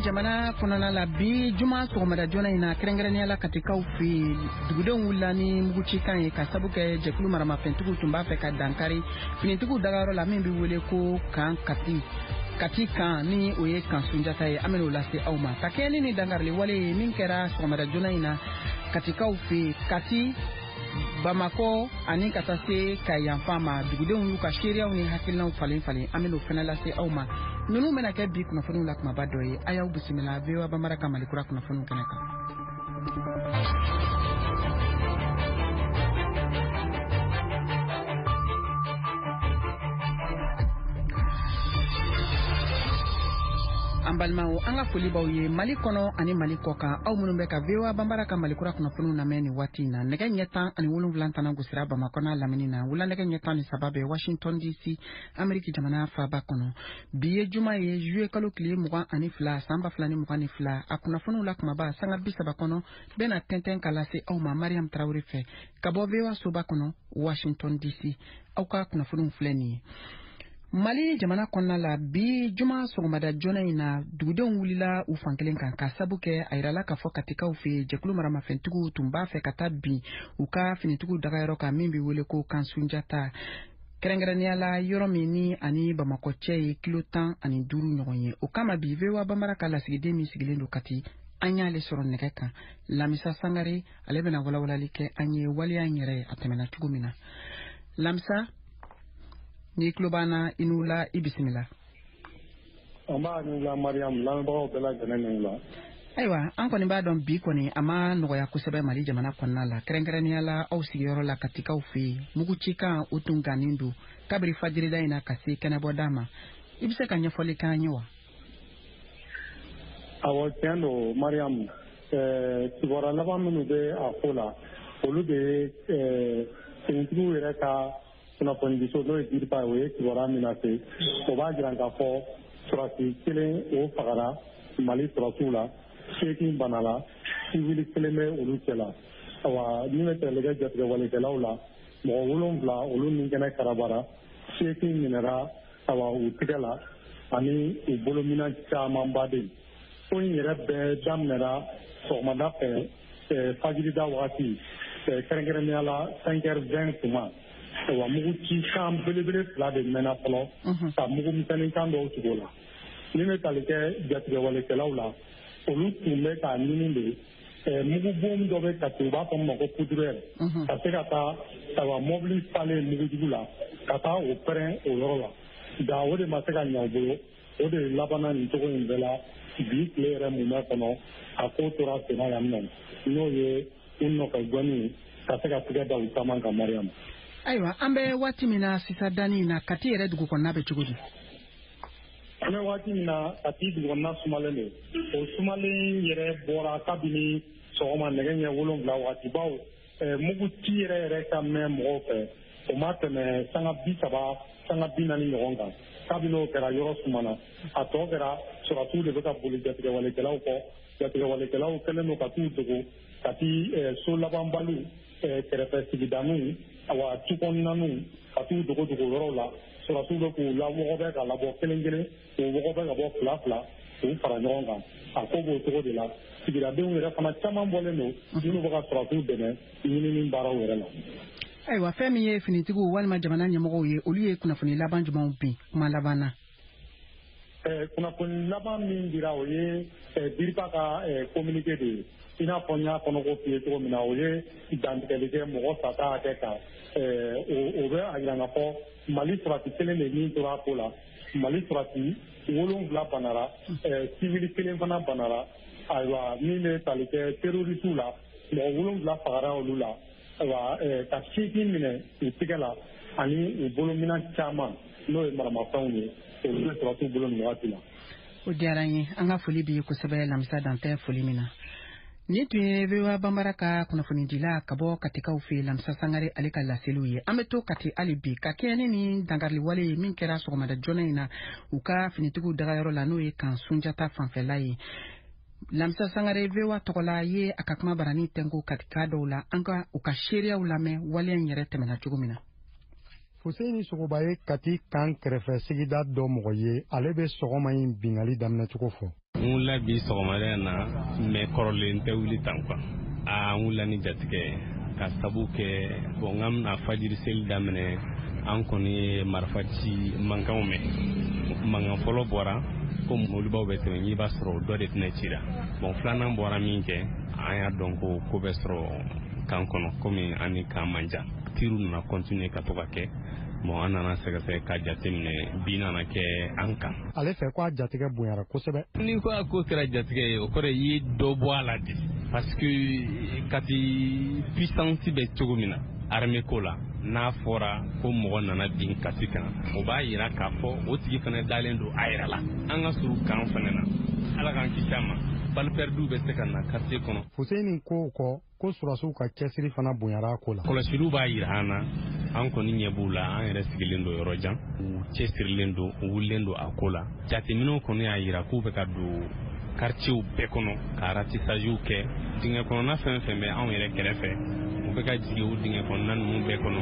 Jamana kɔnɔna la, bi juma sɔgɔmada joona in na, kɛrɛnkɛrɛnnenya la Katikaw fɛ yen, dugudenw wulila ni mugucikan ye ka sabu kɛ jɛkulu maramafɛntigiw tun b'a fɛ ka dankari finitigiw dagayɔrɔ la min bɛ wele ko kan Kati, Kati kan, ni o ye kan Sunjata ye. An bɛn'o lase aw ma ka kɛɲɛ ni nin dankarili wale ye min kɛra sɔgɔmada joona in na Katikaw fɛ yen, Kati, Bamakɔ ani ka taa se ka yanfan ma. Dugudenw y'u ka seereyaw ni hakilinaw falen falen, an bɛn'o fana lase aw ma. Ninnu bɛna kɛ bi kunnafoniw la kumaba dɔ ye. A y'aw bisimila VOA Bambara ka Malikura kunnafoniw kɛnɛ kan. An balimaw, an ka foli b'aw ye Mali kɔnɔ ani Mali kɔ kan, aw minnu bɛ ka VOA Bambara ka Malikura kunnafoniw lamɛn nin waati in na. Nɛgɛ ɲɛ 17 tana gosira Bamakɔ n'a lamini na, wula nɛgɛ ɲɛ 13 bɛ Washington DC, Ameriki jamana faaba kɔnɔ. Bi ye juma ye, juillet kalo tile 22, san 2022. A kunnafoniw la kumaba sanga 30 kɔnɔ bɛna tɛntɛn ka lase aw ma Mariam Tarawele fɛ ka bɔ VOA soba kɔnɔ, Washington DC. Aw ka kunnafoniw filɛ nin ye. Mali jamana kɔnɔna la, bi juma sɔgɔmada joona in na, dugudenw wulila u fankelen kan ka sabu kɛ a yirala k'a fɔ Katikaw fɛ, jɛkulu maramafɛntigiw tun b'a fɛ ka taa bin u ka finitigiw dagayɔrɔ kan min bɛ wele ko kan Sunjata, kɛrɛnkɛrɛnnenya la yɔrɔ min ni ani Bamakɔ cɛ ye kilo 15 ɲɔgɔn ye. O kama bi, VOA Bambara ka lasigiden min sigilen don Kati, an y'ale sɔrɔ nɛgɛ kan, Lamisa Sangare. Ale bɛna walawalali kɛ an ye waleya in yɛrɛ a tɛmɛna cogo min na. Lamisa, n'i tulo b'an na, i n'u la, i bisimila. An b'a ni wula Mariam, lamɛnbagaw bɛɛ lajɛlen ni wula. Ayiwa, an kɔni b'a dɔn bi kɔni a ma nɔgɔya kosɛbɛ Mali jamana kɔnɔna la, kɛrɛnkɛrɛnnenya la aw sigiyɔrɔ la Katikaw fɛ yen. Mugucikan o tun gannen don kabiri fajirida in na ka se kɛnɛbɔda ma. I bɛ se ka ɲɛfɔli k'an ye wa? Awɔ, tiɲɛ don Mariam. Kibaruya laban minnu bɛ a ko la, olu de ye finitigiw yɛrɛ ka kunnafonidiso, n'o ye DIRPA ye, o ye kibaruya min lase, o b'a jira k'a fɔ sɔrɔdasi kelen o fagara Mali sɔrɔdasiw la, 8 banala, civil kelen bɛ olu cɛ la. Awa, min bɛ tɛrɛli kɛ jatigɛwalekɛlaw la, mɔgɔ wolonwula olu ni kɛnɛ karabara, 8 minɛra, awa, u tigɛ la ani u bolominɛn camanba de. Ko in yɛrɛ bɛɛ daminɛra sɔgɔmada fɛ, fajirida wagati, kɛrɛnkɛrɛnnenya la 5h20 tuma. Wa mugu ci kan belebele fila de mɛnna fɔlɔ ka mugu misɛnnin kan dɔw tugu o la. Min bɛ tali kɛ jatigɛwalekɛlaw la, olu tun bɛ k'a ɲini de mugu bon dɔ bɛ Kati, u b'a fɔ min ma ko poudrière, ka se ka taa, awa, mɔbili falen mugujugu la ka taa o pɛrɛn o yɔrɔ la. Nka o de ma se ka ɲɛ u bolo, o de labanna nin cogo in bɛɛ la. Bi tile yɛrɛ mumɛ kɔnɔ, a ko tora senna yan nɔ, n'o ye u nɔfɛ gɔni ka se ka tigɛ da u caman kan, Mariam. Ayiwa, an bɛ waati min na sisan danni in na, Kati yɛrɛ dugu kɔnɔna bɛ cogo di? An bɛ waati min na, Kati dugu kɔnɔna sumalen don. O sumalen yɛrɛ bɔra kabini sɔgɔma nɛgɛ ɲɛ 7 waati, bawo mugu ci yɛrɛ yɛrɛ ka mɛn mɔgɔw fɛ, o ma tɛmɛ sanga 30, sanga 40 ɲɔgɔn kan. Kabini o kɛra, yɔrɔ sumana. A tɔ kɛra sɔrɔdasiw de bɛ ka boli jatigɛwalekɛlaw kɔ. Jatigɛwalekɛlaw kɛlen don ka t'u dogo Kati so labanbaliw kɛrɛfɛ, sigidaninw, awa, tu kɔnɔnaninw, ka t'u dogo dogo yɔrɔw la. Sɔrɔdasiw bɛ k'u lawɔgɔbɛ ka labɔ kelen kelen, k'u wɔgɔbɛ ka bɔ fila fila, k'u fara ɲɔgɔn kan. A ko b'o cogo de la. Sigidadenw yɛrɛ fana caman bɔlen don minnu bɛ ka sɔrɔdasiw dɛmɛ ɲinini baaraw yɛrɛ la. Ayiwa, fɛn min ye finitigiw walima jamana ɲɛmɔgɔw ye, olu ye kunnafoni laban jumɛnw bin kuma laban na? Kunnafoni laban min dira, o ye DIRPA ka communiqué de ye. I n'a fɔ n y'a kɔnɔko f'i ye cogo min na, o ye dantigɛli kɛ mɔgɔ sata hakɛ kan. O bɛ a jira k'a fɔ Mali sɔrɔdasi kelen de min tora a ko la, Mali sɔrɔdasi wolonwula banara, civil kelen fana banara. Ayiwa, min bɛ tali kɛ terroriste la, mɔgɔ wolonwula fagara olu la, ayiwa, ka 8 minɛ u tigɛ la ani u bolominɛn caman, n'o ye maramafɛnw ye, olu bɛ sɔrɔdasiw bolo nin waati la. O diyara n ye, an ka foli b'i ye kosɛbɛ Lamisa, dan tɛ foli min na. Nin tun ye VOA Bambara ka kunnafonidila ka bɔ Katikaw fɛ, Lamisa Sangare, ale ka laseliw ye. An bɛ to Kati hali bi ka kɛɲɛ ni nin dankarili wale ye min kɛra sɔgɔmada joona in na u ka finitigiw dagayɔrɔ la, n'o ye kan Sunjata fanfɛla ye. Lamisa Sangare, VOA tɔgɔla ye a ka kuma barani tɛnko Katika dɔw la. An ka u ka seereyaw lamɛn waleya in yɛrɛ tɛmɛna cogo min na. Fuseni Sogoba ye Kati kan kɛrɛfɛ sigida dɔ mɔgɔ ye. Ale bɛ sɔgɔma in bingali daminɛ cogo fɔ. N wulila bi sɔgɔmada in na, mais kɔrɔlen tɛ wuli tan quoi. Aa, n wulila ni jatigɛ ye ka sabu kɛ bon n ka bɛna fajiri seli daminɛ, an kɔni ye marifa ci mankanw mɛn. Mankan fɔlɔ bɔra ko mɔbilibaw bɛ tɛmɛ, n'i b'a sɔrɔ dɔ de tɛna cira. Bon, filanan bɔra min kɛ, an y'a dɔn ko ko bɛ sɔrɔ kan kɔnɔ, komi an ni kan man jan. Tiriw nana continuer ka to ka kɛ. Bon, an nana sɛgɛsɛgɛ ka jateminɛ, bin nana kɛ an kan. Ale fɛ ko a jatigɛ bonyara kosɛbɛ. N'i ko a ko kɛra jatigɛ ye, o kɔrɔ i ye dɔ bɔ a la de, parce que Kati puissance bɛ cogo min na armée ko la, n'a fɔra ko mɔgɔ nana bin Kati kan, o b'a yira k'a fɔ o tigi fana dalen don a yɛrɛ la. An ka surun kan fana na, Ala k'an kisi a ma, balle perdue bɛ se ka na quartier kɔnɔ. Fuseni ko kɔ ko surasiw ka cɛsiri fana bonyara a ko la. Kɔlɔsiliw b'a yira an na, an kɔni ɲɛ b'u la, an yɛrɛ sigilen don yɔrɔ jan, u cɛsirilen don, u wulilen don a ko la. Jateminɛw kɔni y'a yira k'u bɛ ka don quartierw bɛɛ kɔnɔ ka ratissagew kɛ. Dingɛ kɔnɔna fɛn fɛn bɛ anw yɛrɛ kɛrɛfɛ, u bɛ ka jigin o dingɛ kɔnɔna ninnu bɛɛ kɔnɔ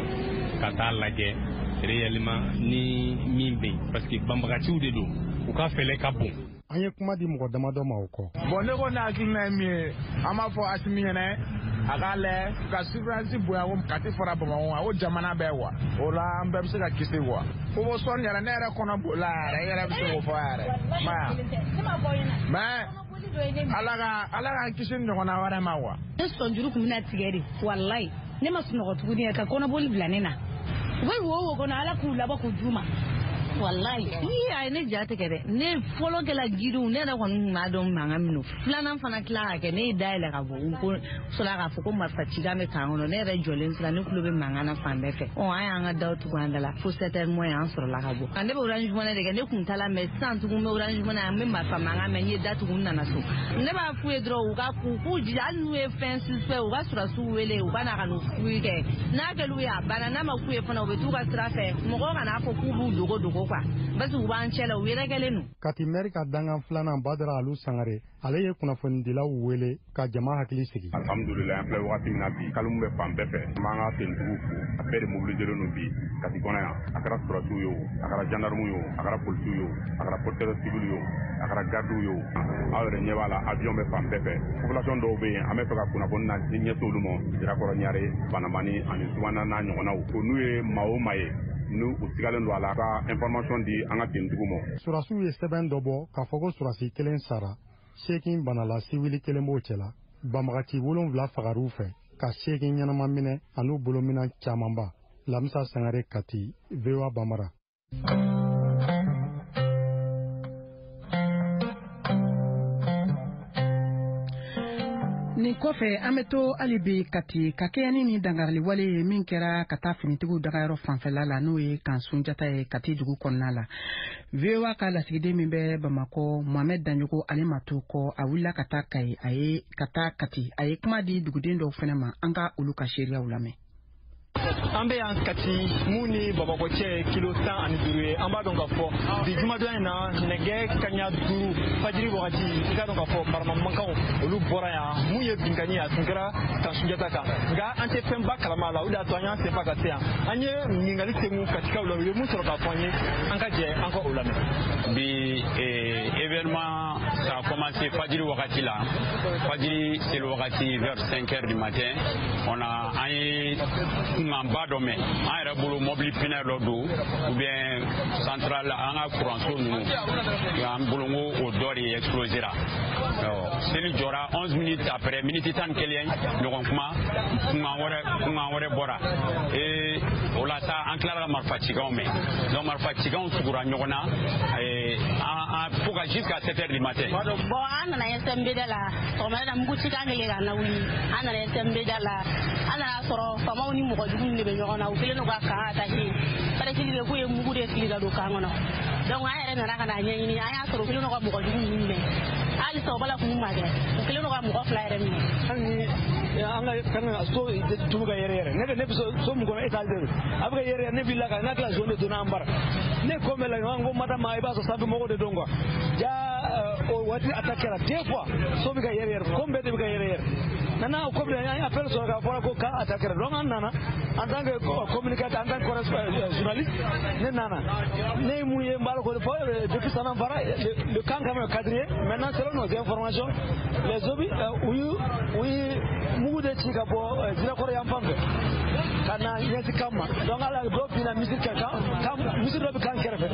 ka taa lajɛ réellement ni min bɛ yen, parce que banbagaciw de don, u ka fɛlɛ ka bon. An ye kuma di mɔgɔ damadɔ ma o kɔ. Bon, ne ko ne hakilina ye min ye, an b'a fɔ Asimi ɲɛnɛ a k'a lajɛ ka surveillance bonya ko Kati fara Bamakɔ kan, o jamana bɛɛ quoi. O la an bɛɛ bɛ se ka kisi quoi. Ko sɔnni yɛrɛ, ne yɛrɛ kɔnɔ bolila yɛrɛ, e yɛrɛ bɛ se k'o fɔ yɛrɛ. Mais Ala k'an kisi ɲɔgɔnna wɛrɛ ma quoi. Ne sɔnjuru tun bɛna tigɛ de, walayi ne ma sunɔgɔ tuguni ka kɔnɔboli bila ne na. U bɛ wo wo kɔnɔ, Ala k'u labɔ k'u d'u ma. Wallahi ni a ye ne ja tigɛ dɛ, ne fɔlɔ kɛla jiriw, ne yɛrɛ kɔni tun b'a dɔn mankan min don. Filanan fana tila ka kɛ, ne ye dayɛlɛ ka bɔ, u ko sɔrɔ k'a fɔ ko marifa cikan bɛ kan kɔnɔ. Ne yɛrɛ jɔlen sira, ne tulo bɛ mankan na fan bɛɛ fɛ. Ɔ, an y'an ka daw tugu an da la fo 7 heures moins, an sɔrɔla ka bɔ. Ne bɛ Orange Money de kɛ, ne kun ta la, mais sisan tugun n bɛ Orange Money, an bɛ marifa mankan mɛn, n ye da tugu, n nana so. Ne b'a f'u ye dɔrɔn u ka k'u k'u jija, hali n'u ye fɛn suspect, u ka sɔrɔsiw wele, u ka na ka n'u fouille kɛ. N'a kɛl'u ye a banna, n'a ma k'u ye fana, u bɛ t'u ka sira fɛ. Mɔgɔw kana fɔ k'u b'u dogo dogo quoi, parce que u b'an cɛ la, u yɛrɛkɛlen don. Kati mɛri ka dangan filanan Badara Alu Sangare, ale ye kunnafonidilaw wele ka jama hakili sigi. Alhamdulilayi, an filɛ wagati min na bi, kalimu bɛ fan bɛɛ fɛ. An b'an ka tenitigiw fo, a bɛɛ de mobiliselen don bi Kati kɔnɔ yan. A kɛra sɔrɔsiw ye o, a kɛra gendarmew ye o, a kɛra polisiw ye o, a kɛra protection civile ye o, a kɛra gardiw ye o, aw yɛrɛ ɲɛ b'a la, avion bɛ fan bɛɛ fɛ. Population dɔw bɛ yen, an bɛ fɛ ka kunnafoni na ɲɛsin olu ma, Sirakɔrɔ, Ɲare, Banamani ani Sumana n'a ɲɔgɔnnaw, ko n'u ye maa o maa ye n'u u sigalen don a la, ka information di an ka tenitigiw ma. Surasiw ye sɛbɛn dɔ bɔ k'a fɔ ko surasi kelen sara, 8 banala, siwili kelen b'o cɛ la. Banbagaci 7 fagar'u fɛ ka 8 ɲɛnama minɛ an'u bolominɛn camanba. Lamisa Sangare, Kati, VOA Bambara. Nin kɔfɛ, an bɛ to hali bi Kati ka kɛɲɛ ni nin dangarili wale ye min kɛra ka taa finitigiw dagayɔrɔ fanfɛla la, n'o ye kan Sunjata ye Kati dugu kɔnɔna la. VOA ka lasigiden min bɛ Bamakɔ, Mohamed Daɲogo, ale ma to kɔ, a wulila ka taa Kayi, a ye ka taa Kati, a ye kuma di duguden dɔw fana ma. An ka olu ka seereyaw lamɛn. An bɛ yan Kati, mun ni Bamakɔ cɛ ye kilo 15 ye. An b'a dɔn k'a fɔ bi jumadon in na, nɛgɛ kaɲa 5 fajiri wagati, i k'a dɔn k'a fɔ marama mankanw olu bɔra yan. Mun ye binkanni ye, a tun kɛra kan Sunjata kan, nka an tɛ fɛnba kalama a la. O de y'a to an y'an sen fa ka se yan. An ye ɲininkali tengu Katikaw la, u ye mun sɔrɔ k'a fɔ an ye, an ka jɛ an ka o lamɛn. Bi événement, ça a commencé fajiri wagati la, fajiri seli wagati, vers 5 heures du matin, on a an ye kunkanba dɔ mɛn. An yɛrɛ bolo mobili pinɛ dɔ don ou bien centrale, an ka kuranso ninnu, an bolo ko o dɔ de explosera. Seli jɔra. 11 minutes après, miniti 11 ɲɔgɔn kuma, kunkan wɛrɛ bɔra. Et o la sa, an tilara ka marifa cikanw mɛn. Donc marifa cikanw tugura ɲɔgɔn na fo ka jusqu'à 7 heures du matin. Bon, an nana SMB da la sɔgɔmada la, mugu cikan kɛlen ka na wuli. An nana SMB da la, an nana sɔrɔ faamaw ni mɔgɔ jugu de bɛ ɲɔgɔn na. U kɛlen don ka camp attaqué. Paraît-il que k'u ye mugu de fili ka don camp kɔnɔ. Donc an yɛrɛ nana ka na ɲɛɲini, an y'a sɔrɔ u kɛlen don ka mɔgɔ jugu ninnu minɛ. Halisa o bala kun ma kɛ, u kɛlen don ka mɔgɔ 2 yɛrɛ minɛ. Hali ni an ka kan so tun bɛ ka yɛrɛ yɛrɛ, ne bɛ so min kɔnɔ, étage de don, a bɛ ka yɛrɛ yɛrɛ, ne wulila ka n'a tila zone de donna an bara. Ne ko mɛn la n ko madame, i b'a sɔrɔ sanfɛ mɔgɔw de don quoi. Ja, o waati attaque kɛra deux fois, so bɛ ka yɛrɛ yɛrɛ, comme bɛɛ de bɛ ka yɛrɛ yɛrɛ. Maintenant, comme an ye appel sɔrɔ k'a fɔra ko camp attaque kɛra, donc an nana en tant que communicateur, en tant que journaliste, ne nana, ne ye mun ye, n b'a la ko fɔ Depuis Sananfara, le camp quand même quadrillé. Maintenant, selon nos informations, les obus, oui, mugu de ci ka bɔ Zinakɔrɔ yan fan fɛ ka na ɲɛsin kan ma. Donc ala dɔw binna misiri kan, misiri dɔ bɛ kan kɛrɛfɛ,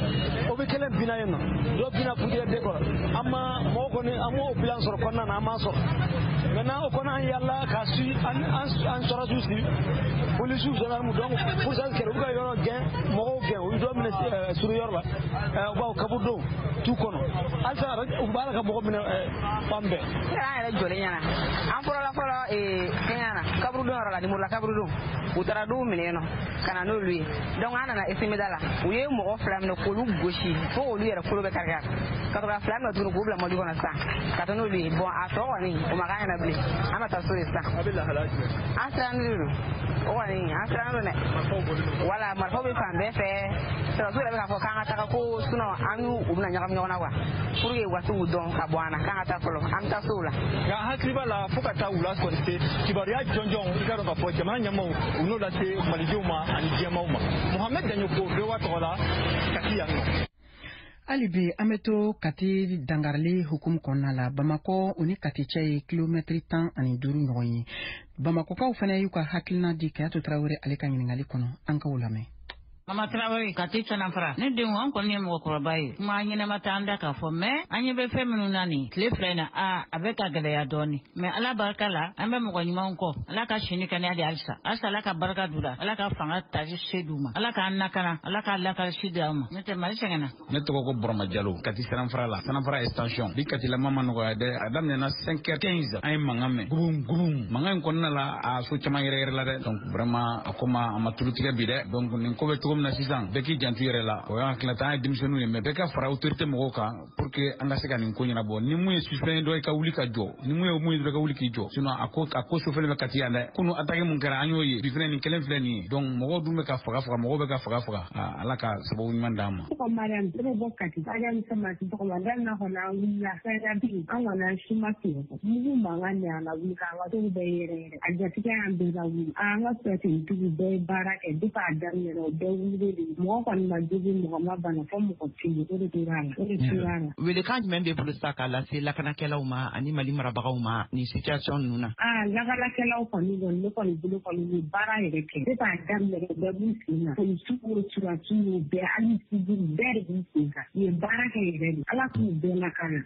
o bɛ kelen binna yen nɔ, dɔw binna fourrière de kɔrɔ. An ma mɔgɔ kɔni, an m'o bilan sɔrɔ kɔnɔna na, an m'a sɔrɔ. Maintenant o kɔnɔ an yala ka su an sɔrɔsiw sigi, polisiw, gendarme, donc pourcentage kɛra u bɛ ka yɔrɔ gɛn, mɔgɔw gɛn, u ye dɔ minɛ suru yɔrɔ la, u b'aw kaburudon tu kɔnɔ. Halisa u b'a la ka mɔgɔ minɛ fan bɛɛ. An yɛrɛ jɔlen ɲɛna, an fɔlɔla fɔlɔ fɛn na kaburudon yɔrɔ la, Nimurula kaburudon, u taara dɔw minɛ yen nɔ ka na n'olu ye. Donc an nana Esimeda la, u ye mɔgɔ 2 minɛ k'olu gosi fo olu yɛrɛ kolo bɛ kari kari, ka sɔrɔ ka 2 minɛ tuguni k'u bila mɔbili kɔnɔ sisan ka taa n'olu ye. Bon a tɔ kɔni o ma k'an ɲɛna bilen, an bɛ taa so de sisan. An sirannen de don, o kɔni an sirannen don dɛ. Wala marifaw bɛ fan bɛɛ fɛ, sɔrɔdasiw yɛrɛ bɛ k'a fɔ k'an ka taga ko sinon an n'u u bɛna ɲagami ɲɔgɔn na quoi, pour que u ka se k'u dɔn ka bɔ an na k'an ka taa fɔlɔ, an bɛ taa sow la. Nka an hakili b'a la fo ka taa wula kɔni se kibaruya jɔnjɔn, i k'a dɔn k'a fɔ jamana ɲɛmaaw u n'o lase malidenw ma ani diɲɛmaaw ma. Mohamed Daɲoko, VOA tɔgɔ la, Kati yan nɔ. Hali bi an bɛ to Kati dangarili hukumu kɔnɔna la. Bamakɔ o ni Kati cɛ ye kilomɛtiri 15 ɲɔgɔn ye. Bamakɔkaw fana y'u ka hakilina di Kayatu Tarawele ale ka ɲininkali kɔnɔ, an k'o lamɛn. Mama Tarawele, Kati Sananfara, ne denw, an kɔni ye mɔgɔkɔrɔba ye, kuma ɲɛnama t'an da k'a fɔ, mais an ɲɛ bɛ fɛn minnu na nin tile 2 in na, a bɛ ka gɛlɛya dɔɔni, mais Ala barika la an bɛ mɔgɔ ɲumanw kɔ. Ala ka sini kɛnɛya di halisa, halisa Ala ka barika d'u la, Ala ka fanga tali se d'u ma, Ala k'an lakana, Ala k'a lakalisi d'an ma, n'o tɛ Mali sɛgɛnna. Ne tɔgɔ ko Burama Jalo, Kati Sananfara la, Sananfara extension. Bi Katilama ma nɔgɔya dɛ, a daminɛna 5h15, an ye mankan mɛn gubum gubum, mankan in kɔnɔna la a so caman yɛrɛ yɛrɛ la dɛ. Donc vraiment a ko ma a ma tulu tigɛ bi dɛ. Donc nin ko bɛ cogo min na sisan, bɛɛ k'i janto i yɛrɛ la. O y'an hakilina ta, an ye denmisɛnninw ye, mais bɛɛ ka fara autorité mɔgɔw kan pour que an ka se ka nin ko ɲɛnabɔ. Ni mun ye suspect dɔ ye ka wuli ka jɔ, ni mun ye dɔ ka wuli k'i jɔ, sinon a ko sofɛlen bɛ Kati yan dɛ. Kunu attaque mun kɛra an y'o ye, bi fɛnɛ nin kelen filɛ nin ye. Donc mɔgɔw dun bɛ ka faga faga, mɔgɔw bɛ ka faga faga. Ala ka sababu ɲuman d'an ma. Tɔgɔ Mariam, ne bɛ bɔ Kati. Mariam Samake tɔgɔma da na kɔni an wulila fɛn bi, an kɔni an si ma sunɔgɔ. Mugu mankan de y'an lawuli k'an ka togo bɛɛ yɛrɛ yɛrɛ. A jatigɛ y'an bɛɛ lawuli. An ka sɔrɔtigiw bɛɛ ye baara kɛ depuis a daminɛ, o bɛɛ wulilen de. Mɔgɔ kɔni ma jogi, mɔgɔ ma bana, fo mɔgɔ kelen, o de tora a la, o de tora a la. Welekan jumɛn b'e bolo sisan k'a lase lakanakɛlaw ma ani Mali marabagaw ma nin situation ninnu na? Lakanakɛlaw kɔni ne kɔni bolo kɔni u ye baara yɛrɛ kɛ depuis a daminɛ, bɛɛ b'u sen na. Polisiw o sɔrɔdasiw o bɛɛ, hali civil bɛɛ de b'u sen kan. U ye baara kɛ yɛrɛ de. Ala k'u bɛɛ lakana.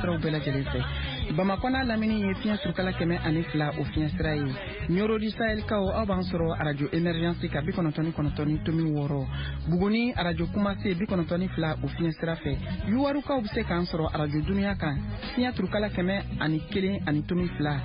Siraw bɛɛ lajɛlen fɛ. Bamakɔ n'a lamini ye fiɲɛ surukala 102 o fiɲɛ sira ye. Ɲɔrɔ di Sahelkaw, aw b'an sɔrɔ arajo Emergence ka 99.6. Buguni arajo Kumase 92 o fiɲɛ sira fɛ. Yuwarukaw bɛ se k'an sɔrɔ arajo Dunuya kan fiɲɛ turukala 101.2.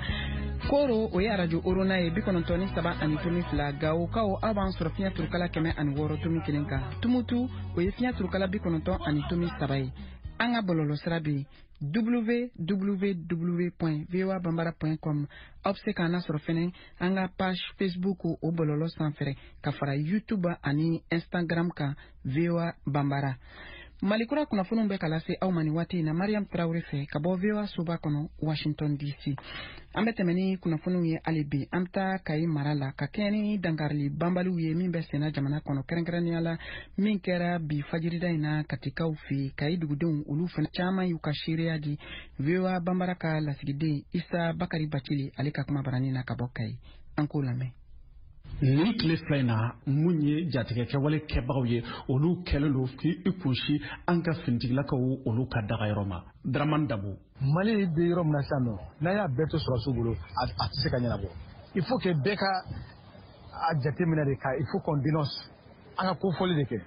Koro o ye arajo Orona ye 93.2. Gawokaw aw b'an sɔrɔ fiɲɛ turukala 106.1 kan. Tumutu o ye fiɲɛ turukala 90.3 ye. An ka bɔlɔlɔ sira bɛ yen www.voabambara.com. Aw bɛ se k'an lasɔrɔ fɛnɛ an ka page Facebook o bɔlɔlɔ sanfɛ ka fara YouTube ani Instagram kan VOA Bambara. Malikura kunnafoniw bɛ ka lase aw ma nin waati in na Mariam Traoré fɛ ka bɔ VOA soba kɔnɔ Washington DC. An bɛ tɛmɛ ni kunnafoniw ye hali bi. An bɛ taa Kayi mara la ka kɛɲɛ ni dankarili banbaliw ye min bɛ senna jamana kɔnɔ, kɛrɛnkɛrɛnnenya la min kɛra bi fajirida in na Katikaw fɛ yen. Kayi dugudenw olu fana caman y'u ka seereya di VOA Banbara ka lasigiden Isa Bakari Bacili ale ka kuma baranin na ka bɔ Kayi. An k'o lamɛn. Nin tile 2 in na, mun ye jatigɛ kɛwale kɛbagaw ye, olu kɛlen don k'i kunsi an ka finitigilakaw olu ka dagayɔrɔ ma. Dramane Dabo. Mali bɛ yɔrɔ min na sisan nɔ, n'a y'a bɛɛ to sɔrɔsiw bolo, a tɛ se ka ɲɛnabɔ. Il faut que bɛɛ ka a jateminɛ de ka, il faut qu'on dénonce, an ka kofɔli de kɛ.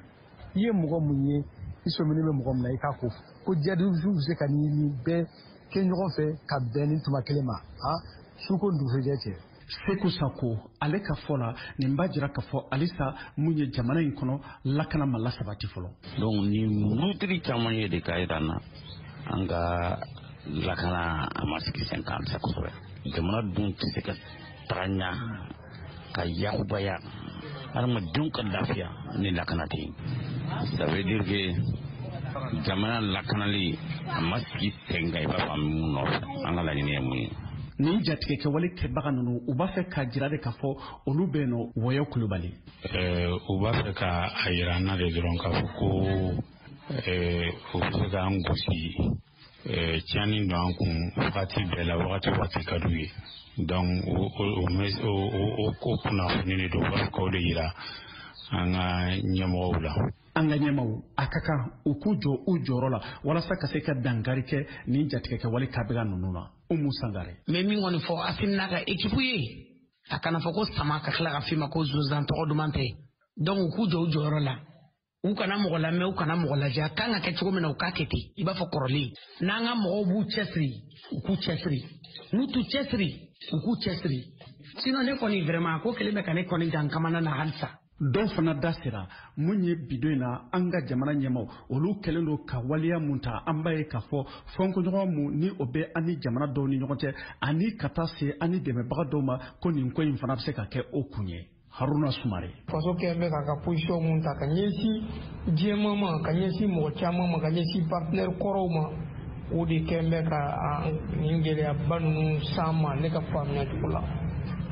I ye mɔgɔ mun ye, i sɔminen bɛ mɔgɔ min na, i k'a ko ko jihadisiw bɛ se ka nin bɛɛ kɛ ɲɔgɔn fɛ ka bɛn ni tuma kelen ma, su ko dugusɛjɛ cɛ. Seko Sako ale ka fɔ la, nin b'a jira k'a fɔ halisa mun ye jamana in kɔnɔ lakana ma lasabati fɔlɔ. Donc ni murutiri caman ye de k'a jira an na, an ka lakana a ma sigi sen kan halisa kosɛbɛ. Jamana dun tɛ se ka taga ɲɛ ka yakubaya adamadenw ka lafiya ni lakana tɛ yen. Ça veut dire que jamana lakanali a ma sigi sen kan i b'a fɔ an bɛ mun nɔfɛ, an ka laɲini ye mun ye. Nin jatigɛ kɛwale kɛbaga ninnu, u b'a fɛ k'a jira de k'a fɔ olu bɛ yen nɔ. Wɔyɔ Kulubali. U b'a fɛ ka a yira an na de dɔrɔn k'a fɔ ko u bɛ se k'an gosi, tiɲɛni don an kun wagati bɛɛ la, wagati wagati ka d'u ye. Donc o kunnafoni de don, u b'a fɛ k'o de yira an ka ɲɛmɔgɔw la. An ka ɲɛmaw, a ka kan u k'u jɔ u jɔyɔrɔ la walasa ka se ka dankari kɛ nin jatigɛ kɛwale kɛbaga ninnu na. Umu Sangare. N bɛ min kɔni fɔ Asimi n'a ka équipe ye, a kana fɔ ko sama ka tila ka f'i ma ko zonzan tɔgɔ duman tɛ. Donc u k'u jɔ u jɔyɔrɔ la, u kana mɔgɔ lamɛn, u kana mɔgɔ lajɛ, a kan ka kɛ cogo min na u k'a kɛ ten, i b'a fɔ kɔrɔlen. N'an ka mɔgɔw b'u cɛsiri, u k'u cɛsiri, n'u t'u cɛsiri, u k'u cɛsiri. Sinon ne kɔni vraiment ko kelen bɛ ka ne kɔni dan kamana na halisa. Dɔw fana da sera mun ye bido in na, an ka jamana ɲɛmaw olu kɛlen don ka waleya mun ta, an b'a ye k'a fɔ fɔnkɔɲɔgɔn mun ni o bɛ an ni jamana dɔw ni ɲɔgɔn cɛ, ani ka taa se an ni dɛmɛbaga dɔw ma, ko nin ko in fana bɛ se ka kɛ o kun ye. Haruna Sumare. Faso kɛlen bɛ k'a ka position mun ta ka ɲɛsin diɲɛmaa ma, ka ɲɛsin mɔgɔ caman ma, ka ɲɛsin partenaire kɔrɔw ma, o de kɛlen bɛ ka nin gɛlɛyaba ninnu s'an ma ne ka faamuya cogo la.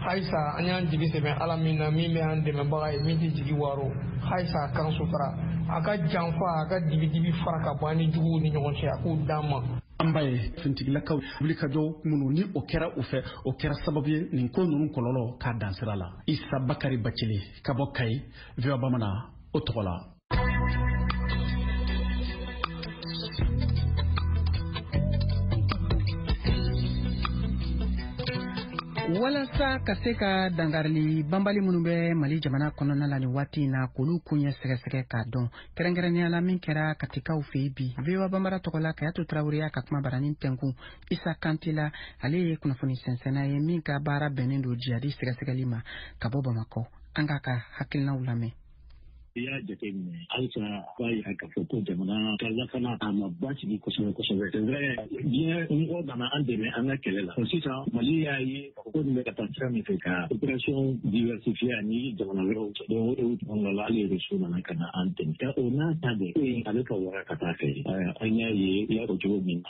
Halisa an y'an jigi sɛmɛ Ala min na, min bɛ an dɛmɛbaga ye, min tɛ jigi waro, halisa a k'an sutura, a ka janfa, a ka dibidibi fara ka bɔ an ni juguw ni ɲɔgɔn cɛ, a k'u d'an ma. An b'a ye finitigilakaw wulikajɔ minnu ni o kɛra u fɛ, o kɛra sababu ye nin ko ninnu kɔlɔlɔ k'a dan sira la. Isa Bakari Bacili ka bɔ Kayi, VOA Bamanan o tɔgɔ la. Walasa ka se ka dankarili banbali minnu bɛ Mali jamana kɔnɔna la nin waati in na, k'olu koɲɛ sɛgɛsɛgɛ k'a dɔn, kɛrɛnkɛrɛnnenya la min kɛra Katikaw fɛ yen bi, VOA Banbara tɔgɔ la Kayatu Tarawele y'a ka kuma baranin tɛnkun Isa Kante la. Ale ye kunnafoni sɛnsɛnna ye min ka baara bɛnnen don jihadi sɛgɛsɛgɛli ma ka bɔ Bamakɔ. An k'a ka hakilinaw lamɛn. I y'a jateminɛ halisa, b'a yira k'a fɔ ko jamana ka lakana a ma basigi kosɛbɛ kosɛbɛ. C'est vrai, diɲɛ mɔgɔ nana an dɛmɛ an ka kɛlɛ la. Sisan Mali y'a ye k'a fɔ ko nin bɛ ka taa sira min fɛ ka opération diversifier ani jamana wɛrɛw cɛ. Donc o de kɔnɔna la, hali Rusiw nana ka na an dɛmɛ. Nka o n'a ta bɛɛ, ko in a bɛ ka wara ka taa fɛ. An y'a ye, i y'a fɔ cogo min,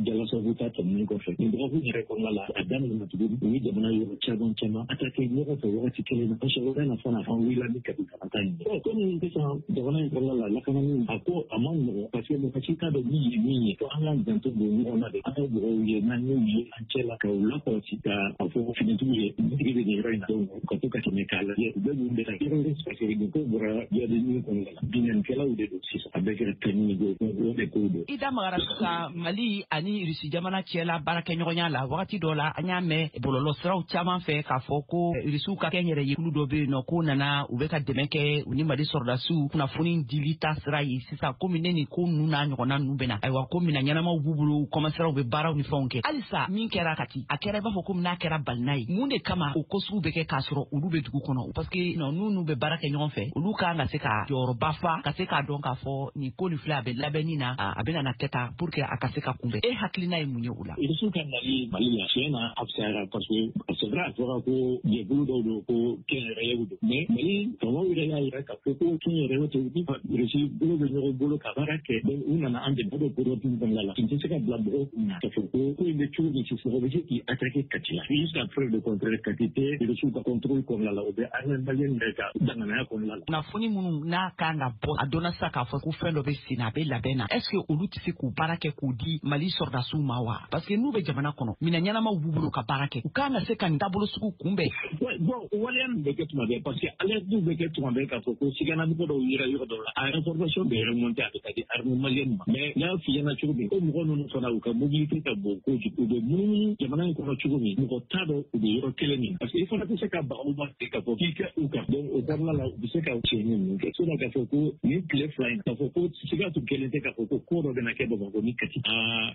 Jalasagu ta tɛmɛnen kɔfɛ, nin dɔgɔkun yɛrɛ kɔnɔna la, a daminɛna tuguni, u ye jamana yɔrɔ caman caman attaqué ɲɔgɔn fɛ wagati kelen na. Parce que o bɛ na fana an wulila ni Kati ka taa yen. Komi sisan jamana in kɔnɔna la, lakanani a ko a ma nɔgɔn, parce que mɔgɔ si t'a dɔn min ye min ye. Fo an k'an janto don ɲɔgɔn na de, an ka mɔgɔw ye n'an y'u ye an cɛ la, ka u lakɔlɔsi, ka a fɔ finitigiw ye dutigi bɛ nin yɔrɔ in na, donc ka to ka tɛmɛ k'a lajɛ u bɛ mun bɛ ka yɔrɔ, parce que nin ko bɔra jihadisme kɔnɔna la, binkannikɛlaw de don sisan, a bɛɛ kɛra tɛni ko o de kow don. I da magara sisan Mali ani Irisi jamana cɛla baarakɛɲɔgɔnya la. Wagati dɔ la, an y'a mɛn bɔlɔlɔ siraw caman fɛ k'a fɔ ko Irisiw ka kɛnyɛrɛye kulu dɔ bɛ yen nɔ, k'o nana, u bɛ ka dɛmɛ kɛ u ni Mali sɔrɔdasiw kunnafoni dili ta sira ye. Sisan komi ne nin ko ninnu n'a ɲɔgɔnna ninnu bɛ na, ayiwa, ko minɛn ɲɛnamaw b'u bolo, u kɔmaseraw bɛ baaraw ni fɛnw kɛ. Halisa min kɛra Kati, a kɛra i b'a fɔ komi n'a kɛra balina ye. Mun de kama o ko sugu bɛ kɛ k'a sɔrɔ olu bɛ dugu kɔnɔ? Parce que n'u bɛ baara kɛ ɲɔgɔn fɛ, olu kan ka se ka jɔyɔrɔba fa, ka se k'a dɔn k'a fɔ nin ko nin filɛ, a bɛ labɛnni na, a bɛ na kɛ tan pour que a ka se ka kunbɛn. E hakilina ye mun ye o la? Irisiw ka nali Mali la, tiɲɛ na a fisayara, parce que c'est vrai, a fɔra ko jɛkulu dɔw don, ko kɛnyɛrɛyew don, mais Mali faamaw yɛrɛ y'a yira k'a fɔ ko ko kɛnyɛrɛye tɛ, u ni Russie bolo bɛ ɲɔgɔn bolo ka baara kɛ. Donc u nana an dɛmɛ o période kɔnɔna la. Tun tɛ se ka bila mɔgɔw kun na k'a fɔ ko in bɛ cogo min sisan, mɔgɔ bɛ se k'i attaquer Kati la. Jusqu'à preuve de contraire, Kati tɛ Russie ka contrôle kɔnɔna la, o bɛ armée malienne yɛrɛ ka danganiya kɔnɔna la. Kunnafoni minnu n'a kan ka bɔ, a dɔnna sisan k'a fɔ ko fɛn dɔ bɛ sen na, a bɛ labɛn na, est ce que olu tɛ se k'u baara kɛ k'u di Mali sɔrɔdasiw ma wa? Parce que n'u bɛ jamana kɔnɔ, minɛn ɲɛnamaw b'u bolo ka baara kɛ, u kan ka se ka nin taabolo sugu kunbɛn. Bon, waleya nin bɛ kɛ tuma bɛɛ, parce que alerte bɛ kɛ tuma bɛɛ k'a fɔ ko siganamɔgɔ dɔw yera yɔrɔ dɔw la, a information bɛ remonter, a bɛ taa di armée malienne ma. Mais n y'a f'i ɲɛna cogo min, o mɔgɔ ninnu fana, u ka mobilité ka bon kojugu, u bɛ munumunu jamana in kɔnɔ cogo min, mɔgɔ t'a dɔn u bɛ yɔrɔ kelen min, parce que i fana tɛ se ka baga u ma k'a fɔ k'i kɛ u kan. Donc o kɔnɔna la, u bɛ se ka tiɲɛni ninnu kɛ. Sinon k'a fɔ ko nin tile 2 in, k'a fɔ ko siga tun kelen tɛ k'a fɔ ko ko dɔ bɛna kɛ Bamakɔ ni Kati,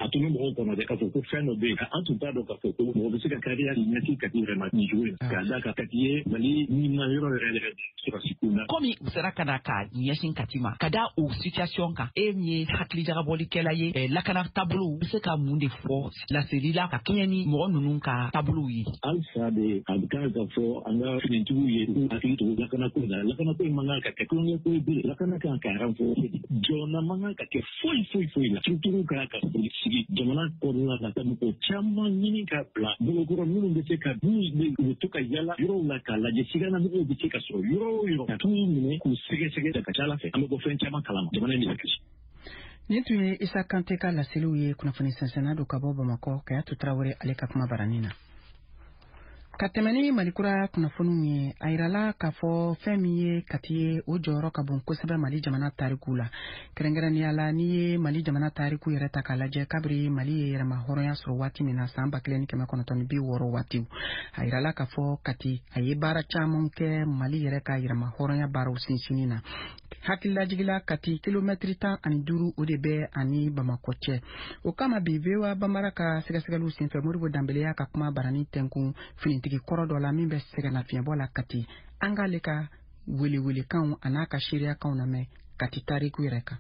a tun bɛ mɔgɔw kɔnɔ dɛ k'a fɔ ko fɛn dɔ bɛ yen. An tun t'a dɔn k'a fɔ ko mɔgɔ bɛ se ka kariya k'i ɲɛsin Kati yɛrɛ ma nin cogo in na, k'a d'a kan Kati ye Mali ɲinina yɔrɔ yɛrɛ yɛrɛ de sɔrɔsi kun na. Komi u sera ka na ka ɲɛsin Kati ma, ka da o situation kan, e min ye hakilijagabɔlikɛla ye lakana taabolow, bɛ se ka mun de fɔ laseli la ka kɛɲɛ ni mɔgɔ ninnu ka taabolow ye? Halisa de, a bɛ kan ka fɔ an ka finitigiw ye k'u hakili to lakanako in na. Lakanako in man kan ka kɛ tulonkɛ ko ye bilen, lakana kan ka renforcer, jɔna man kan ka kɛ foyi foyi foyi la. Structure kan ka sigi jamana kɔnɔna la ka mɔgɔ caman ɲini ka bila bolokɔrɔ minnu bɛ se ka minnu bɛ u bɛ to ka yala yɔrɔw la k'a lajɛ siganamɔgɔw bɛ se ka sɔrɔ yɔrɔ o yɔrɔ, ka t'u minɛ k'u sɛgɛsɛgɛ. Ka ca ala fɛ, an bɛ bɔ fɛn caman kalama, jamana in bɛ kasi. Nin tun ye Isa Kante ka laseliw ye, kunnafoni sɛnsɛnna don ka bɔ Bamakɔ, Kayatu Tarawele ale ka kuma baranin na. Ka tɛmɛ ni Malikura kunnafoniw ye, a yirala k'a fɔ fɛn min ye Kati ye, o jɔyɔrɔ ka bon kosɛbɛ Mali jamana tariku la. Kɛrɛnkɛrɛnnenya la, n'i ye Mali jamana tariku yɛrɛ ta k'a lajɛ, kabiri Mali ye yɛrɛma hɔrɔnya sɔrɔ waati min na, san 1960 waatiw, a yirala k'a fɔ Kati a ye baara caman kɛ Mali yɛrɛ ka yɛrɛma hɔrɔnya baaraw sinsinni na. Hakililajigila, Kati kilomɛtiri 15 o de bɛ ani Bamakɔ cɛ. O kama bi, VOA Bambara ka sɛgɛsɛgɛliw senfɛ, Modibo Danbele y'a ka kuma baranin tɛnkun finitigi kɔrɔ dɔ la min bɛ sɛgɛnnafiɲɛbɔ la Kati. An k'ale ka welewelekanw a n'a ka seereyakanw lamɛn Kati tariku yɛrɛ kan.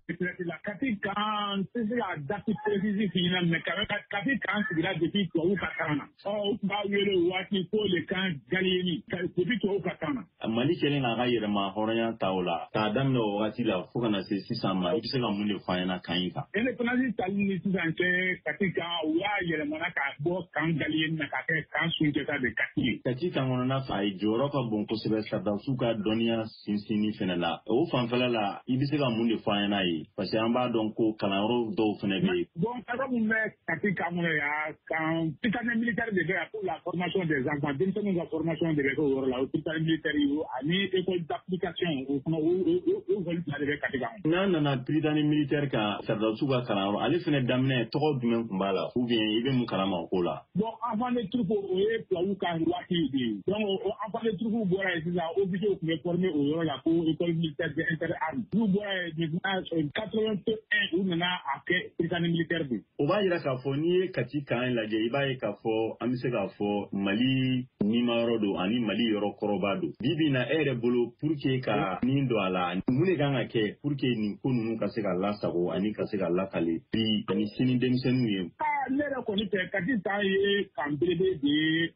Kati camp tɛ se ka date précise f'i ɲɛna, mais Kati camp sigira depuis tubabu ka temps na. Ɔ, u tun b'a wele o waati ko le camp Gallieni, depuis tubabu ka temps na. Mali kɛlen k'a ka yɛrɛma hɔrɔnya ta o la, k'a daminɛ o wagati la fo ka na se sisan ma, i bɛ se ka mun de fɔ an ɲɛna camp in kan? Indépendance tali ni sisan cɛ, Kati camp, u y'a yɛlɛmana k'a bɔ camp Gallieni na k'a kɛ camp Sunjata de Kati ye. Kati camp kɔnɔna fɛ, a ye jɔyɔrɔ ka bon kosɛbɛ sɔrɔdasiw ka dɔnniya sinsinni fɛnɛ la. O fanfɛla la, i bɛ se ka mun de fɔ an ɲɛna yen? Parce que an b'a dɔn ko kalanyɔrɔ dɔw fɛnɛ bɛ yen. Bon, yɔrɔ min bɛ Kati camp kɔnɔ yan, camp Prytanée militaire de bɛ yan pour la formation des enfants. Denmisɛnninw ka formation de bɛ kɛ o yɔrɔ la, o Prytanée militaire ani école d'application, o fana, o école fila de bɛ Kati camp kɔnɔ. N'an nana Prytanée militaire kan, sɔrɔdasiw ka kalanyɔrɔ, ale fɛnɛ daminɛ tɔgɔ jumɛn tun b'a la, ou bien i bɛ mun kalama o ko la? Bon, enfant de troupe, o ye tubabu ka waati de ye. Donc o enfant de troupe bɔra yen sisan, officier tun bɛ former o yɔrɔ la ko école militaire de interarmes. N'u bɔra yen maintenant, 81, u nana a kɛ Prytanée militaire de. O b'a yira k'a fɔ n'i ye Kati camp lajɛ, i b'a ye k'a fɔ an bɛ se k'a fɔ Mali nimayɔrɔ don ani Mali yɔrɔ kɔrɔba don. Bi bi in na, e yɛrɛ bolo, pour que ka nin don a la, mun de kan ka kɛ pour que nin ko ninnu ka se ka lasago ani ka se ka lakale bi ani sini denmisɛnninw ye? Ne yɛrɛ kɔni fɛ, Kati camp ye camp belebele de ye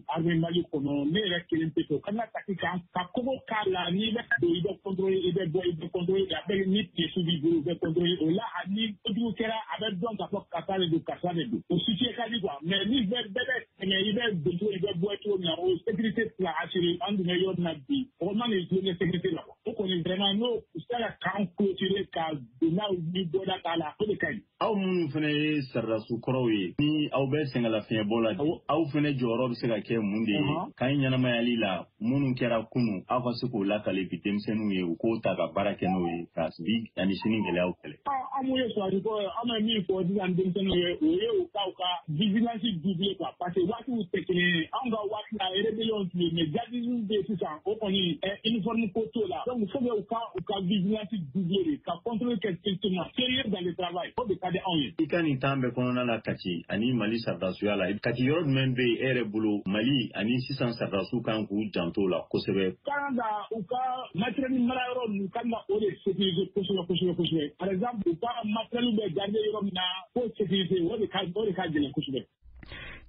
armée Mali kɔnɔ. Ne yɛrɛ kelen tɛ fɛ o kana Kati camp ka kogo k'a la. N'i bɛ don, i bɛ contrôler, i bɛ bɔ, i bɛ contrôler, a bɛ ni pièces b'i bolo, u bɛ contrôler o la. Ani kojugu kɛra, a bɛ dɔn k'a fɔ karisa de don, karisa de don, o situé ka di quoi. Mais ni bɛɛ bɛ tɛmɛ, i bɛ don cogo, i bɛ bɔ cogo min na, o sécurité tɛ se assurer. An dun bɛ yɔrɔ min na bi, mɔgɔ man k'i tulonkɛ sécurité la quoi. O kɔni vraiment, n'o sera ka camp clôturer ka don n'a ni bɔda t'a la, o de ka ɲi. Aw minnu fana ye sɔrɔdasiw kɔrɔw ye, ni aw bɛ sɛgɛnlafiɲɛbɔ la, aw fana jɔyɔrɔ bɛ se ka kɛ mun de ye k'an ɲɛnamayali la, minnu kɛra kunun, aw ka se k'o lakale bi denmisɛnninw ye, u k'o ta ka baara kɛ n'o ye ka bi ani sini gɛlɛyaw kɛlɛ? An mun ye sɔrɔdasi kɔrɔ ye, an bɛ min fɔ sisan denmisɛnninw ye, o ye u ka vigilance doubler quoi, parce que waatiw tɛ kelen ye. Anw ka waati la, rébellion tun ye, mais djihadisme bɛ yen sisan, o kɔni uniforme ko t'o la. Donc faut que u ka vigilance doubler de, ka contrôle kɛ strictement, sérieux dans le travail, o de ka di anw ye. I ka nin temps bɛɛ kɔnɔna la Kati ani Mali sɔrɔdasiya la, Kati yɔrɔ jumɛn bɛ yen e yɛrɛ bolo, Mali ani sisan sɔrɔdasiw kan k'u janto la kosɛbɛ? Kan ka u ka matériel mara yɔrɔ ninnu kan ka o de sécuriser kosɛbɛ kosɛbɛ kosɛbɛ. Par exemple, u ka matériel bɛ garder yɔrɔ min na, k'o sécuriser, o de ka gɛlɛn kosɛbɛ.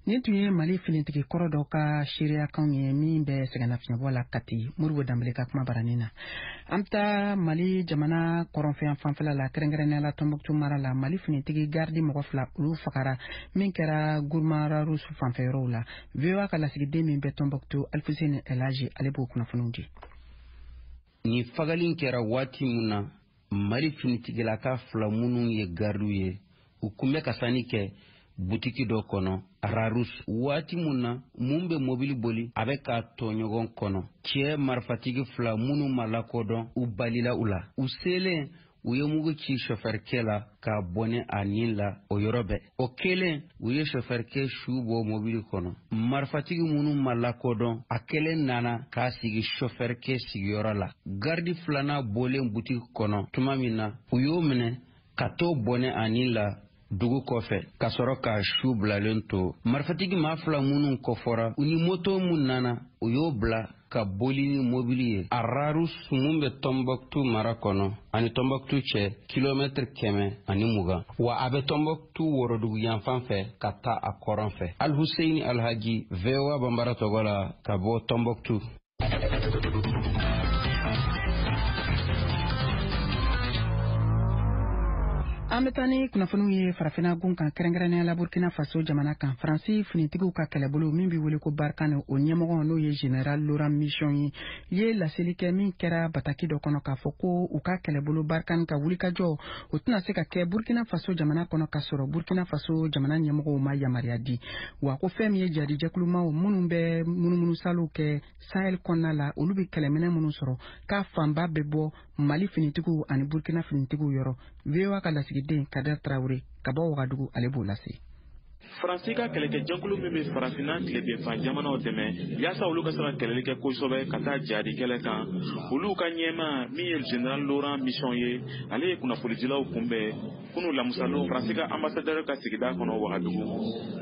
Nin tun ye Mali finitigi kɔrɔ dɔ ka seereyakanw ye min bɛ sɛgɛnnafiɲɛbɔ la Kati, Modibo Danbele ka kuma baranin na. An bɛ taa Mali jamana kɔrɔnfɛyan fanfɛla la, kɛrɛnkɛrɛnnenya la Tɔnbɔkutu mara la. Mali finitigi garidi mɔgɔ 2 olu fagara min kɛra Gourma Rharous fanfɛyɔrɔw la. VOA ka lasigiden min bɛ Tɔnbɔkutu, Alifuseni Elaji, ale b'o kunnafoniw di. Nin fagali kɛra waati min na, Mali finitigilaka 2 minnu ye garidiw ye, u kun bɛ ka sanni kɛ butiki dɔ kɔnɔ Rharous. Waati mun na mun bɛ mobili boli, a bɛ k'a tɔɲɔgɔn kɔnɔ. Cɛ marifatigi 2 minnu ma lakodɔn, u balila u la. U selen, u ye mugu ci sɔfɛrikɛ la k'a bɔnɛ a nin la o yɔrɔ bɛɛ. O kɛlen, u ye sɔfɛrikɛ su bɔ mobili kɔnɔ. Marifatigi minnu ma lakodɔn, a kelen nana k'a sigi sɔfɛrikɛ sigiyɔrɔ la. Garidi filanan bɔlen butiki kɔnɔ tuma min na, u y'o minɛ ka t'o bɔnɛ a nin la dugu kɔfɛ, ka sɔrɔ k'a su bilalen to. Marifatigi maa 2 minnu kɔfɔra, u ni moto mun nana, u y'o bila ka boli ni mobili ye. A Rharous mun bɛ Tɔnbɔkutu mara kɔnɔ ani Tɔnbɔkutu cɛ kilomɛtiri 120, wa a bɛ Tɔnbɔkutu worodugu yanfan fɛ ka taa a kɔrɔn fɛ. Alhuseini Alhaji, VOA Banbara tɔgɔ la ka bɔ Tɔnbɔkutu. An bɛ taa ni kunnafoniw ye farafinna gun kan, kɛrɛnkɛrɛnnenya la Burkina Faso jamana kan. Faransi finitigiw ka kɛlɛbolo min bɛ wele ko Barkhane, o ɲɛmɔgɔ n'o ye Général Laurent Mission ye laseli kɛ min kɛra bataki dɔ kɔnɔ, k'a fɔ ko u ka kɛlɛbolo Barkhane ka wulikajɔ o tɛna se ka kɛ Burkina Faso jamana kɔnɔ ka sɔrɔ Burkina Faso jamana ɲɛmɔgɔw ma yamaruya di. Wa ko fɛn min ye jadijɛkulumaw minnu bɛ munumunusaliw kɛ Sahel kɔnɔna la, olu bɛ kɛlɛminɛ minnu sɔrɔ, k'a fanba bɛ bɔ Mali finitigiw ani Burkina finitigiw yɔrɔ. VOA ka lasigiden Kader Traoré ka bɔ Wagadugu, ale b'o lase. Faransi ka kɛlɛkɛjɛkulu min bɛ farafinna tilebinfan jamanaw dɛmɛ yaasa olu ka se ka kɛlɛli kɛ kosɛbɛ ka taa jihadi kɛlɛ kan, olu ka ɲɛmaa min ye Général Laurent Mission ye, ale ye kunnafonidilaw kunbɛn kunu lamusalon Faransi ka ambassadeur ka sigida kɔnɔ Wagadugu.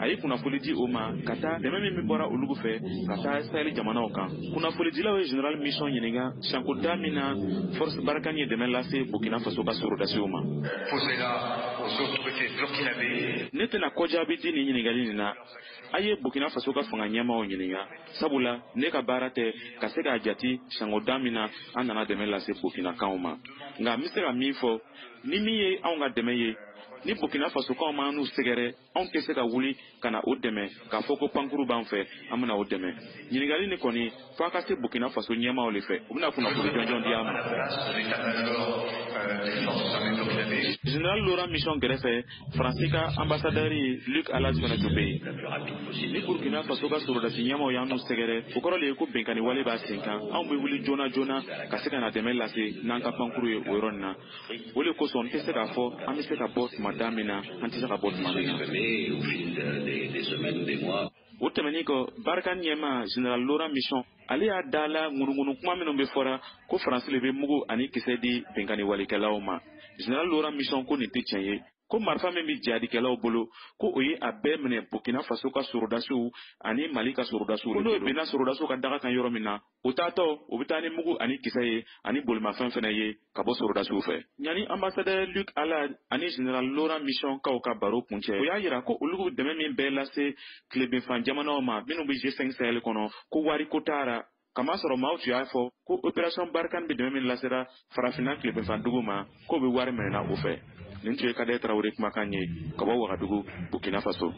A ye kunnafoni di o ma ka taa dɛmɛ min bɛ bɔra olu fɛ ka taa Sahel jamanaw kan. Kunnafonidilaw ye Général Mission ɲininka sanko da min na Force Barkhane ye dɛmɛ lase Burkina Faso ka sɔrɔdasiw ma. Ne tɛna kɔjaabi di nin ɲininkali nin na. A ye Burkina Faso ka fanga ɲɛmaaw ɲininka, sabula ne ka baara tɛ ka se k'a jate sanko da min na an nana dɛmɛ lase Burkinakaw ma. Nka n bɛ se ka min fɔ, ni min ye anw ka dɛmɛ ye, ni Burkina Fasokaw ma n'u sɛgɛrɛ, anw tɛ se ka wuli ka na o dɛmɛ k'a fɔ ko pankuru b'an fɛ, an bɛna o dɛmɛ. Ɲininkali nin kɔni, f'a ka se Burkina Faso ɲɛmaaw de fɛ, u bɛna kunnafoni jɔnjɔn di an ma. Général Laurent Mission gɛrɛfɛ, Faransi ka ambassadeur Luc Allaz fana tun bɛ yen. Ni Burkina Faso ka sɔrɔdasi ɲɛmaaw y'an n'u sɛgɛrɛ, o kɔrɔ de ye ko binkanni wale b'a sen kan. Anw bɛ wuli joona joona ka se ka na dɛmɛ lase n'an ka pankuru ye o yɔrɔ nin na. O de kosɔn n tɛ se k'a fɔ an bɛ se ka bɔ tuma da min na, an tɛ se ka bɔ tuma min na. O tɛmɛnen kɔ, Barkhane ɲɛmaa Général Laurent Mission, ale y'a da la ŋunuŋunu kuma minnu bɛ fɔra ko Faransi de bɛ mugu ani kisɛ di binkanni walekɛlaw ma. Général Laurent Mission ko nin tɛ tiɲɛ ye, ko marifa min bɛ jihadikɛlaw bolo, ko o ye a bɛɛ minɛ Burkina Faso ka sɔrɔdasiw ani Mali ka sɔrɔdasiw. Ko n'o binna sɔrɔdasiw ka daga kan yɔrɔ min na, o taatɔ o bɛ taa ni mugu ani kisɛ ye ani bolimafɛn fɛnɛ ye ka bɔ sɔrɔdasiw fɛ. Yanni ambassadeur Luc Allaz ani Général Laurent Mission kaw ka baro kuncɛ, o y'a yira ko olu bɛ dɛmɛ min bɛɛ lase tilebinfan jamanaw ma minnu bɛ G5 Sahel kɔnɔ, ko wariko t'a ra. Kamasɔrɔ maaw tun y'a fɔ ko opération Barkhane bɛ dɛmɛ min lasera farafinna tilebinfan dugu ma, k'o bɛ wari minɛna o fɛ. Nin tun ye Kader Traoré kumakan ye ka bɔ Wagadugu, Burkina Faso.